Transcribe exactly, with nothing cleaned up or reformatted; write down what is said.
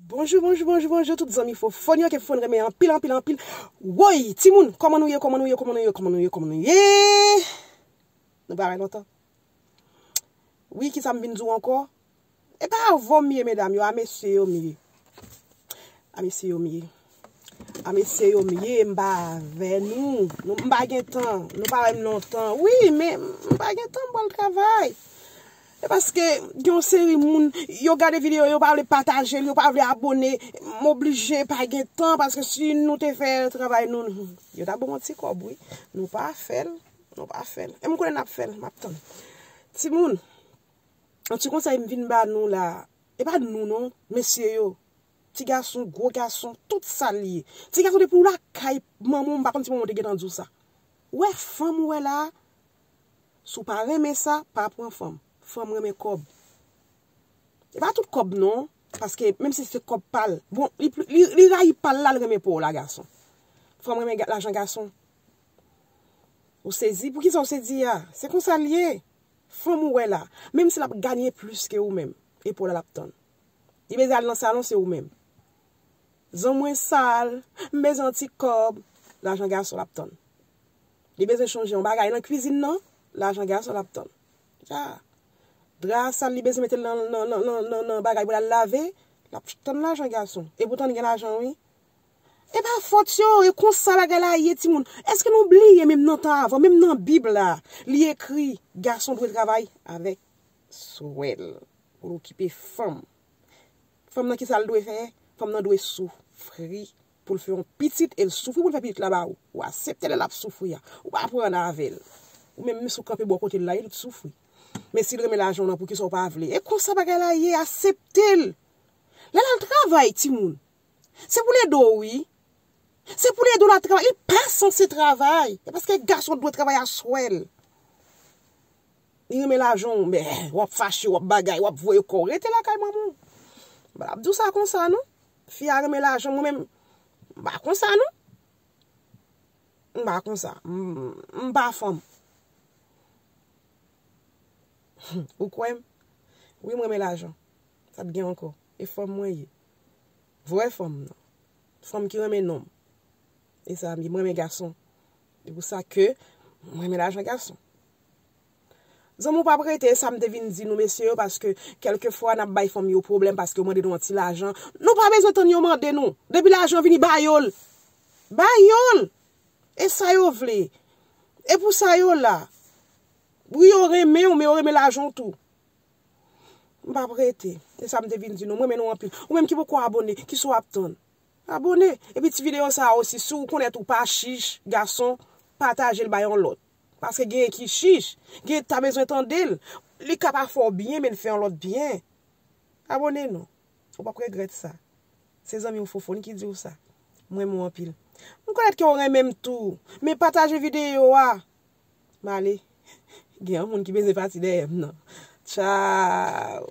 Bonjou, bonjou, bonjou, bonjou, tout zanmi Fofòn yo ke Fofòn renmen anpil, anpil, anpil. Woy, timoun, kòman nou ye, kòman nou ye, kòman nou ye, kòman nou ye, kòman nou ye? Nou pa wè lontan. Wi, kisa m vin di w ankò? E pa avè w m ye, medam yo, a mesye yo m ye. A mesye yo m ye. A mesye yo m ye, m pa avè nou. Nou, m pa gen tan. Nou pa wè m lontan. Wi, men m pa gen tan, m pral travay. E paske gen yon seri moun, yo gade videyo, yo pa vle pataje l, yo pa vle abone. M oblije pa gen tan, paske si nou te fè travay nou, yo ta ban m yon ti kòb, wi. Nou pa fè l, nou pa fè l. E m konnen n ap fè l, m ap tann. Timoun, yon ti konsèy m vin ba nou la. E pa nou non, mesye yo. Ti gason, gwo gason, tout sa l ye. Ti gason depi w lakay manman w, m pa konn si manman w te gentan di w sa. Ou wè fanm ou wè la a, si w pa renmen sa, pa pran fanm. Fanm renmen kòb. E pa tout kòb non, paske menm si se kòb pa l, bon, li, li, li rayi pa l la, l renmen pa w la, gason. Fanm renmen ga- lajan gason. Ou sezi? Poukisa w sezi a? Se konsa l ye. Fanm ou wè la, menm si l ap ganye plis ke ou menm, e pa w la l ap tann. Li bezwen al nan salon, se ou menm. Zan mwen sal, m bezwen yon ti kòb, lajan gason l ap tann. Li bezwen chanje yon bagay nan kwizin nan, lajan gason l ap tann. Sa, dra sal li bezwen mete l nan, nan, nan, nan, nan, nan bagay pou l al lave, l ap tann lajan gason. E poutan li gen lajan wi. E pa fòt yo, e konsa bagay la ye, timoun. Èske nou bliye menm nan tan avan, menm nan Bib la, li ekri, gason dwe travay avèk swè l pou l okipe fanm. Fanm nan kisa l dwe fè? Fanm nan dwe soufri pou l fè yon pitit e l soufri pou l fè pitit la ba ou. Ou aksepte lè l ap soufri a. Ou pa pran avè l. Ou menm si w kanpe bò kote l la, li tout soufri. Men si l renmen lajan w nan, poukisa w pa vle? E konsa bagay la ye, aksepte l. Lè l al travay, timoun. Se pou l ede w, wi. Se pou l ede w la travay. Li pa sanse travay. E paske gason dwe travay a swè l. Li renmen lajan w, men w ap fache, w ap bagay, w ap voye kò w. Rete lakay manman w. M pa t ap di w sa konsa, non. Fi a renmen lajan, mwen menm, m pa konsa, non. M pa konsa. M, m pa fanm. Ou kwè m? Wi, m renmen lajan. Sa t gen ankò? E fanm mwen ye. Vrè fanm nan. Fanm ki renmen nonm. E sa m ye, m renmen gason. Se pou sa ke m renmen lajan gason. Zanmi w p ap rete, e sa m te vin di nou, mesye yo, paske kèlkefwa n ap bay fanm yo pwoblèm paske yo mande nou yon ti lajan. Nou pa bezwen tann yo mande nou. Depi lajan vini, ba yo l. Ba yo l. E sa yo vle. E pou sa yo la. Wi, yo renmen w, men yo renmen lajan w tou. M p ap rete. E sa m te vin di nou. M renmen nou anpil. Ou menm ki poko abone, kisa w ap tann? Abone. Epi ti videyo sa a osi, si w konnen tou pa chich, gason, pataje l bay yon lòt. Paske genyen ki chich, genyen ta bezwen tande l. Li ka pa fè w byen, men l fè yon lòt byen. Abone non. Ou p ap regrèt sa. Se zanmi w Fofòn ki di w sa. M renmen w anpil. M konèt ke w renmen m tou. Men pataje videyo a. M ale. Gen yon moun ki bezwen pati dèyè m nan. Tchao.